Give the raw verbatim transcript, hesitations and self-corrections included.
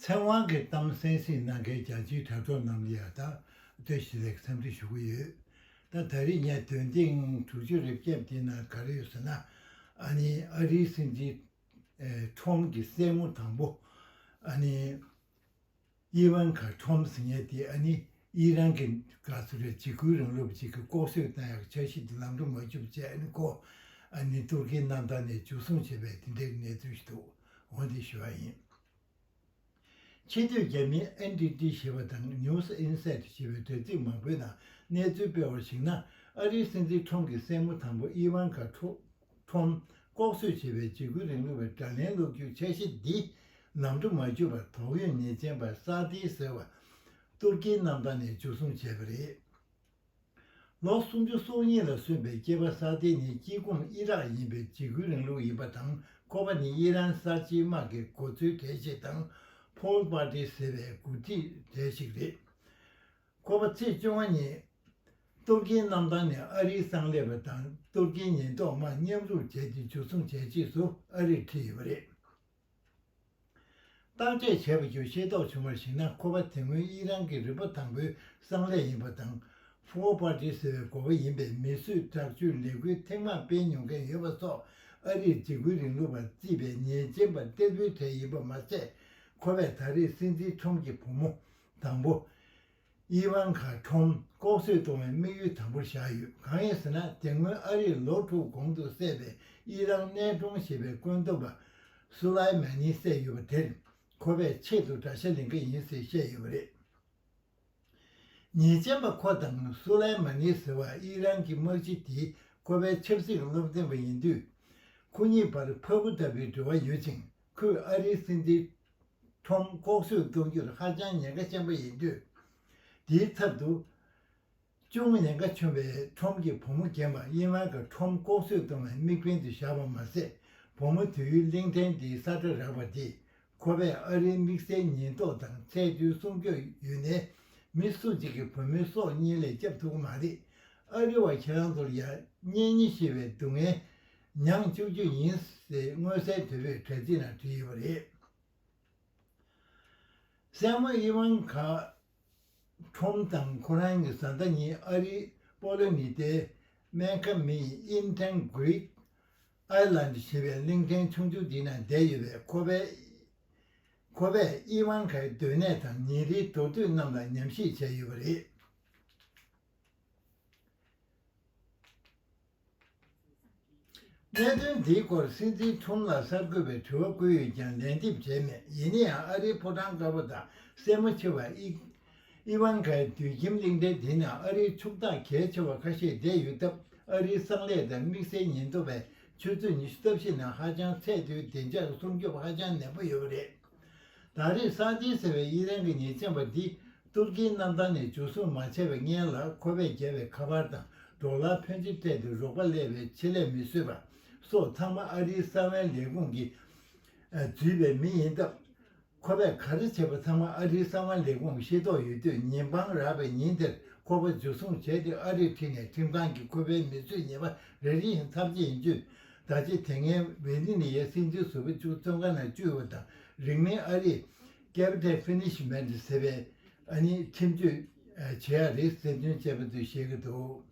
ཐའེ་ཝན་གྱི་གཏམ་གསན་གཟིགས་གནང་མཁན་རྒྱ་ཆེའི་དྲ་གྲོགས་རྣམས་ལ་ཡང་ད་བཀྲ་ཤིས་བདེ་ལེགས་འཚམས་འདྲི་ཞུ་གི་ཡོད། ད་ད་རེས་ངས་འདོན་ཐེངས་དྲུག་ཅུ་རེ་བརྒྱད་འདི་ནང་ག་རེ་ཡོད་ཟེར་ན། ཨ་ནི་ཨ་རིའི་སྲིད་འཛིན་ཨེ་ཁྲོམ་གྱི་སྲས་མོ་དང་པོ། ཨ་ནི་ཨི་ཝན་ཁ་ཁྲོམ་ཟེར་མཁན་དེ་ཨ་ནི་ཨི་རན་གྱི་ག་ཚོད་རེད། འཇིགས་སྐུལ་རིང་ལུགས་ཅིག་གི་ལྐོག་གསོད་བཏང་ཡག་འཆར་གཞི་དེ་ལམ་འགྲོ་མ་འཇུག་བྱས། ཨ་ནི་ཁོ་ཨ་ནི་ཏུར་ཀིའི་གནམ་ཐང་ནས་འཇུ་བཟུང་བྱས་པའི་དེ་འདྲའི་གནས་ཚུལ་ཞིག་འདུག་འོ་འདི་ཞུ་བ་ཡིན། ཕྱི་སྡོད་རྒྱ་མིའི་ཨེན་ཌི་ཊི་ཞེས་པ་དང་ནིའུ་སི་ཨིན་སེཊ་ཞེས་པའི་དྲ་ཚིགས་མང་པོའི་ནང་གནས་ཚུལ་སྤེལ་བར་གཞིགས་ན། ཨ་རིའི་སྲིད་འཛིན་ཁྲོམ་གྱི་སྲས་མོ་དང་པོ་ཨི་ཝན་ཁ་ཁྲོ་ཁྲོམ་ལྐོག་གསོད་བྱས་པའི་འཇིགས་སྐུལ་རིང་ལུགས་པའི་དགྲ་ལན་སློག་རྒྱུའི་འཆར་གཞི་འདི་ལམ་འགྲོ་མ་འཇུག་པར། དོགས་ཡོད་ཉེས་ཅན་པ་སཱ་ཏི་ཟེར་བ་ཏུར་ཀིའི་གནམ་ཐང་ནས་འཇུ་བཟུང་བྱས་པ་རེད། ལོ་སུམ་ཅུ་སོ་གཉིས་ལ་སོན་པའི་སྐྱེས་པ་སཱ་ཏི་ནི་སྐྱེ་ཁུངས་ཨི་རག་ཡིན་པའི་འཇིགས་སྐུལ་རིང་ལུགས་ཡིན་པ་དང་། ཁོ་པ་ནི་ཨི་རན་གསར་བརྗེའི་དམག་གི་འགོ་གཙོའི་གྲས་ཤིག་དང་། ཕོལ་པར་ཊི་ཟེར་བའི་འགོ་ཁྲིད་གྲས་ཤིག་རེད། ཁོ་པ་ཚེས་བཅོ་ལྔ་ཉིན་ཏུར་ཀིའི་གནམ་ཐང་ནས་ཨ་རིའི་གསང་ལས་པ་དང་ཏུར་ཀིའི་ཉེན་རྟོག་དམག་མཉམ་རུབ་བྱས་ཏེ་འཇུ་བཟུང་བྱས་རྗེས་སུ་ཨ་རིར་ཁྲིད་ཡོད་པ་རེད། བརྟག་དཔྱད་བྱས་པ་བརྒྱུད་ཤེས་རྟོགས་བྱུང་བར་གཞིགས་ན། ཁོ་པ་དེ་སྔོན་ཨི་རན་གྱི་རིམ་པ་དང་པོའི་གསང་ལས་ཡིན་པ་དང་། ཕོལ་པར་ཊི་ཟེར་བའི་འགོ་པ་ཡིན་པའི་མི་གསོད་ཁྲག་སྦྱོར་ལས་འགུལ་ཐེངས་མང་སྤེལ་མྱོང་མཁན་ཡོད་པ་སོགས། ཨ་རིར་འཇིགས་སྐུལ་རིང་ལུགས་པར་བརྩིས་པའི་ཉེས་ཅན་པ་གཏེར་པོའི་གྲས་ཡིན་པ་མ་ཟད། ཁོ་པས་ད་རེས་སྲིད་འཛིན་ཁྲོམ་གྱི་བུ་མོ་དང་པོ་ཨི་ཝན་ཁ་ཁྲོམ་ལྐོག་གསོད་གཏོང་བའི་དམིགས་ཡུལ་དང་པོར་བཞག་ཡོད། གང་ཡིན་ཟེར་ན། དེ་སྔོན་ཨ་རིས་ལོ་དྲུག་གོང་དུ་བསད་པའི་ཨི་རན་གནས་གྲོང་ཞེས་པའི་བཀོད་འདོམས་པ་སུ་ལའི་མ་ནི་བསད་ཡོད་པ་དེར། ཁོ་པས་ཆེད་དུ་དགྲ་ཤ་ལེན་མཁན་ཡིན་ཟེར་བཤད་ཡོད་པ་རེད། ཉེས་ཅན་པ་ཁོ་དང་སུ་ལའི་མ་ནི་ཟེར་བ་ཨི་རན་གྱི་དམག་སྤྱི་དེ་ཁོ་པའི་ཆབ་སྲིད་སློབ་ཚན་པ་ཡིན་དུས། ཁོ་གཉིས་བར་ཕ་བུ་ལྟ་བུའི་འབྲེལ་བ་ཡོད་ཅིང་། ཁོས་ཨ་རིའི་སྲིད་འཛིན་ཁྲོམ་ལྐོག་གསོད་གཏོང་རྒྱུར་ཧ་ཅང་ཉེན་ཁ་ཆེན་པོ་ཡིན་དུས། དེའི་ཚབ་ཏུ། ཅུང་ཉེན་ཁ་ཆུང་བའི་ཁྲོམ་གྱི་བུ་མོ་རྒན་པ་ཨི་ཝན་ཁ་ཁྲོམ་ལྐོག་གསོད་གཏོང་བའི་དམིགས་འབེན་དུ་བཞག་པ་མ་ཟད། བུ་མོ་དེ་ཡུལ་གླིང་ཕྲན་དེའི་ས་ཁྲ་རག་པ་དེས། ཁོ་པས་ཨ་རིའི་དམིགས་བསལ་ཉེན་རྟོག་དང་ཚད་མཐོའི་སྲུང་སྐྱོབ་ཡོད་ནའི་མི་སུ་གཅིག་གིས་བུད་མེད་སྲོག་གཉིས་ལས་བསྐྱབ་ཐུབ་ཀྱི་མ་རེད། ཨ་རི་བ་ཁྱེད་རང་ཚོར་ཡང་གཉེན་ཉེ་ཞེས་པའི་སྡུག་བསྔལ་མྱངས་བཅུག་རྒྱུ་ཡིན་ཟེར་མངོན་གསལ་དོད་པོས་དྲ་ཚིགས་ནང་བྲིས་ཡོད་པ་རེད། སྲས་མོ་ཨི་ཝན་ཁ་ཁྲོམ་དང་ཁོ་རང་གི་བཟའ་ཟླ་གཉིས་ཨ་རིའི་པོ་ལོ་ནི་ཏའི་སྨན་ཁབ་མི་ཡི་ཨིན་ཐན་གྷི་རིག་ཨའི་ལན་ཌི་ཞེས་པའི་གླིང་ཕྲན་ཆུང་ཆུང་འདི་ན་བསྡད་ཡོད་པས། ཁོ་པས་ཁོ་པས་ཨི་ཝན་ཁའི་སྡོད་གནས་དང་ཉིན་རེའི་འགྲོ་སྡོད་རྣམས་ལ་ཉམས་ཞིབ་བྱས་ཡོད་པ་རེད། གནད་དོན་འདིའི་སྐོར་སྲིད་འཛིན་ཁྲོམ་ལ་གསར་འགོད་པས་དྲི་བ་བཀོད་ཡོད་ཀྱང་ལན་འདེབས་བྱས་མེད། ཡིན་ན་ཡང་ཨ་རིའི་ཕོ་བྲང་དཀར་པོ་དང་སྲས་མོ་ཆེ་བ་ཨི་ཨི་ཝན་ཁའི་སྡོད་ཁྱིམ་གླིང་ཕྲན་དེ་ནི་ཨ་རིའི་ཕྱུག་བདག་གལ་ཆེ་བ་ཁ་ཤས་བསྡད་ཡོད་སྟབས། ཨ་རིའི་གསང་ལས་དང་དམིགས་བསལ་ཉེན་རྟོག་པས་ཆུ་ཚོད་ཉི་ཤུ་རྩ་བཞི་ནང་ཧ་ཅང་ཚད་མཐོའི་བདེ་འཇགས་སྲུང་སྐྱོབ་ཧ་ཅང་ནན་པོ་ཡོད་པ་རེད། ད་རེས་སཱ་ཏི་ཟེར་བའི་ཨི་རན་གྱི་ཉེས་ཅན་པ་འདི་ཏུར་ཀིའི་གནམ་ཐང་ནས་འཇུ་བཟུང་མ་བྱས་པའི་སྔོན་ལ། ཁོ་པས་བརྒྱབ་པའི་ཁ་པར་དང་ཌོ་ལར་ཕོན་ཆེ་སྤྲད་དེ་རོགས་པ་སླེབས་པའི་ཆེད་ལས་མི་བཟོས་པ་སོགས་ཚང་མ་ཨ་རིའི་གསང་བའི་ལས་ཁུངས་ཀྱིས་ཨ་འཛུལ་བའི་མི་ཡིན་སྟབས། ཁོ་པས་ག་རེ་བྱས་པ་ཚང་མ་ཨ་རིའི་གསང་བའི་ལས་ཁུངས་ཤེས་རྟོགས་ཡོད་དུས། ཉིན་དཔང་རག་པའི་ཉིན་དེར་ཁོ་པ་འཇུ་བཟུང་བྱས་ཏེ་ཨ་རིར་ཁྲིད་ནས་ཁྲིམས་ཁང་གིས་ཁོ་པའི་མི་གསོད་ཉེས་པ་རེ་རེ་བཞིན་ཚར་གཅོད་ཡིན་དུས། ད་ཆ་དེ་སྔའི་ཝེར་ཛི་ནི་ཡའི་སྲིད་འཛིན་ཟུར་པ་བཅུ་བཙོན་ཁང་ནང་བཅུག་ཡོད་པ་དང་། རིང་མིན་ཨ་རིས་ཀེ་པི་ཊལ་པ་ནི་ཤི་མེན་ཊི་ཟེར་བའི་ཨ་ནི་ཁྲིམས་གཅོད་བྱེད་ཡ་རེད་ཟེར་འདོན་བྱས་པ་འདུག་བཤད་ཀྱི་འདུག